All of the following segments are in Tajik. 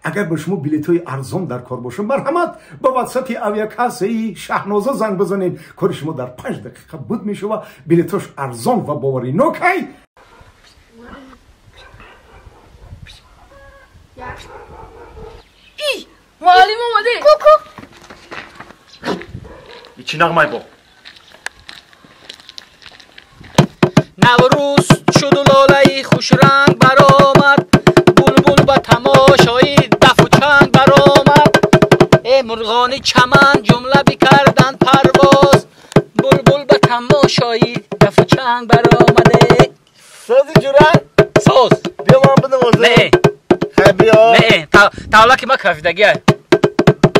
Агар ба шумо билетҳои арзон дар кор бошад, марҳамат ба ватсапи авиакассаи Шаҳноза занг бизанед. Кори шумо дар 5 дақиқа буд мешавад. Билетҳош арзон ва боваринок ай. И, муаллим омаде. Ку-ку. И чӣ нағмай бо? Наврӯз шуду лолаи хушранг баромад, булбул ба тамошои дафу чанг баромад. Э мурғони чаман ҷумла бикарданд парвоз, булбул ба тамошои дафу чанг баромаде. Сози ҷура? Соз. Биё ман бинавозам. Не. Хай биё. Не, тавла ки ма кафидагиай.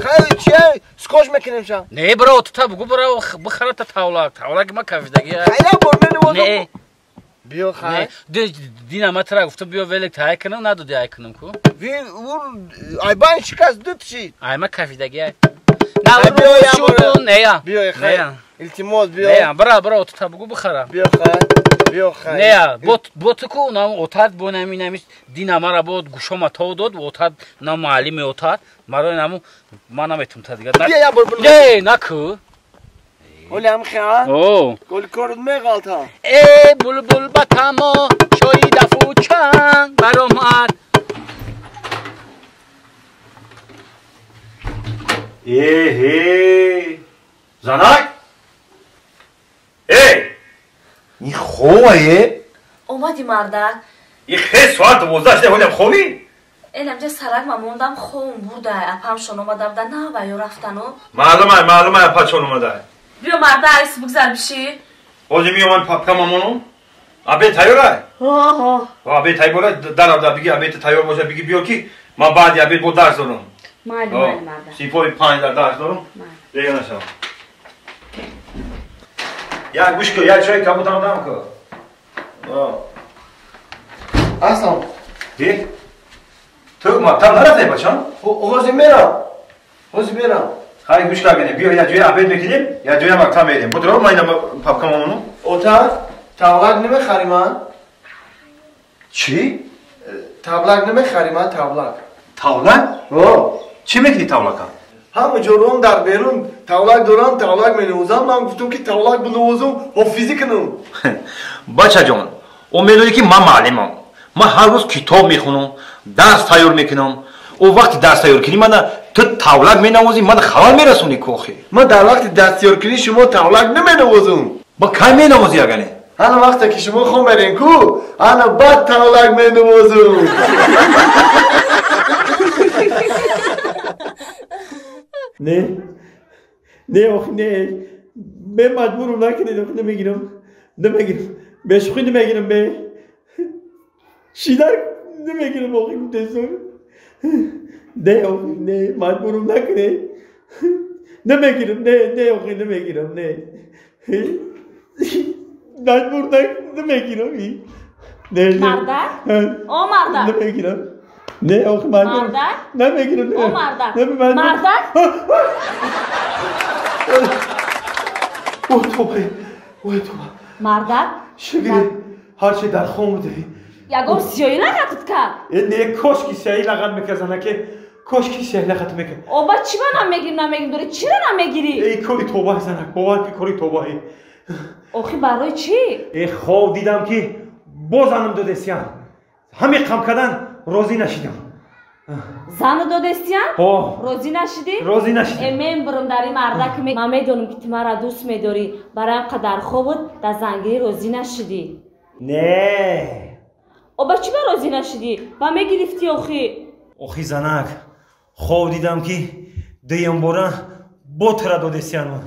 Хай чия? Скош мекунем ша. Не, бро, ту та бугу бро, бихара та тавла. Тавла ки ма кафидагиай. Хай я бор менавозам. Не. Биё хай. Дина ма тра гуфта биё велик тай кунам, надоди ай кунам ку. Ви ур айбан шикаст дут шид. Ай ма кафидагиай. Наврӯз шуду нея. Биё хай. Илтимос биё. Не, бра, бра, ту та бугу бихара. Биё хай. Биё хай. Не, бо ту ку нам отад бо нами нами дина мара бо гушома то дод, отад на муаллими отад, маро наму ма наметум та дигар. Биё я бор. Не, наку. Оли ам хиа? О. Гол корд меғалта. Э булбул ба тамошои дафу чанг баромад. Эҳе. Занак? Эй! Ин хобае? Омади мардак. И хе соат 12 шуда ҳолям хобӣ? Энамҷа сарак ма мондам хобум бурда. Апамшон омада буда, на ва ё рафтану. Маълумай, маълумай апачон омада. Биё марда айс бигзар биши. Ҳозир меомам папка мамонум. Обед тайёрай? Ҳо. Обед тайёр дарав да биги обед тайёр боша биги биё ки ман баъди обед бо дарс дорам. Майли, майли марда. Синфои 5 дар дарс дорам. Бегона шав. Як гӯш кун, як чой кабутам дам кун. Аслам. Ди? Ту мактаб нарафтай бачам? Ҳозир мерам. Ҳозир мерам. Хай гӯш кардем, биё як ҷоя обед мекунем, як ҷоя мактаб мерем. Будро ман ина папка мамонум. Ота, тавлак намехарӣ ман? Чӣ? Тавлак намехарӣ ман, тавлак. Тавлак? Ҳо. Чӣ мекунӣ тавлака? Ҳама ҷо ром дар берун тавлак дорам, тавлак менавозам. Ман гуфтам ки тавлак бинавозам, ҳофизӣ кунам. Бачаҷон, о медонӣ ки ман муаллимам. Ман ҳар рӯз китоб мехонам, дарс тайёр мекунам. О вақти дарс тайёр кунӣ мана ту тавлак менавозӣ, мана халал мерасонӣ ку охи. Ман дар вақти дарс тайёр кунӣ шумо тавлак наменавозам. Ба кай менавозӣ агане? Ана вақте ки шумо хом мерен ку, ана баъд тавлак менавозам. Не, не, ох, не, бе маҷбурум накунед, ох, намегирам, намегирам, бешухӣ намегирам, бе чӣ дар намегирам, охи гуфтесом. Не, ох, не, маҷбурум накунед, намегирам, не, не, охи, намегирам, не, маҷбур намегирам, не, не. Мардак? О, мардак! Намегирам. Не, ох, маҷбур. Мардак? Намегирам. О, мардак. Намегирам. Мардак? Ой, тоба. Ой, тоба. Мардак? Шигири, ҳарчи дар хом буде. Ягон сиёҳӣ лағатат кард? Не, кошки сиёҳӣ лағат мекард, занаке. Кошки сиёҳӣ лағат мекард. Оба чӣ ба намегирӣ, намегирӣ дорӣ? Чиро намегирӣ? Эй, кори тоба, занак, бовар ки кори тобаи. Охи барои чӣ? Э, хоб дидам ки бозанам додесиян. Ҳамин қам кардан розӣ нашидам. Зану додестиян? Ҳо. Розӣ нашидӣ? Розӣ нашидам. Э, мен бурум дар ин мардак, ман медонам ки ту мара дӯст медорӣ. Барои қадар хобут дар зангирӣ розӣ нашидӣ. Не. Оба чӣ ба розӣ нашидӣ? Ба мегирифтӣ охи? Охи занак, хоб дидам ки дуюм бора бо тура додестиян ман.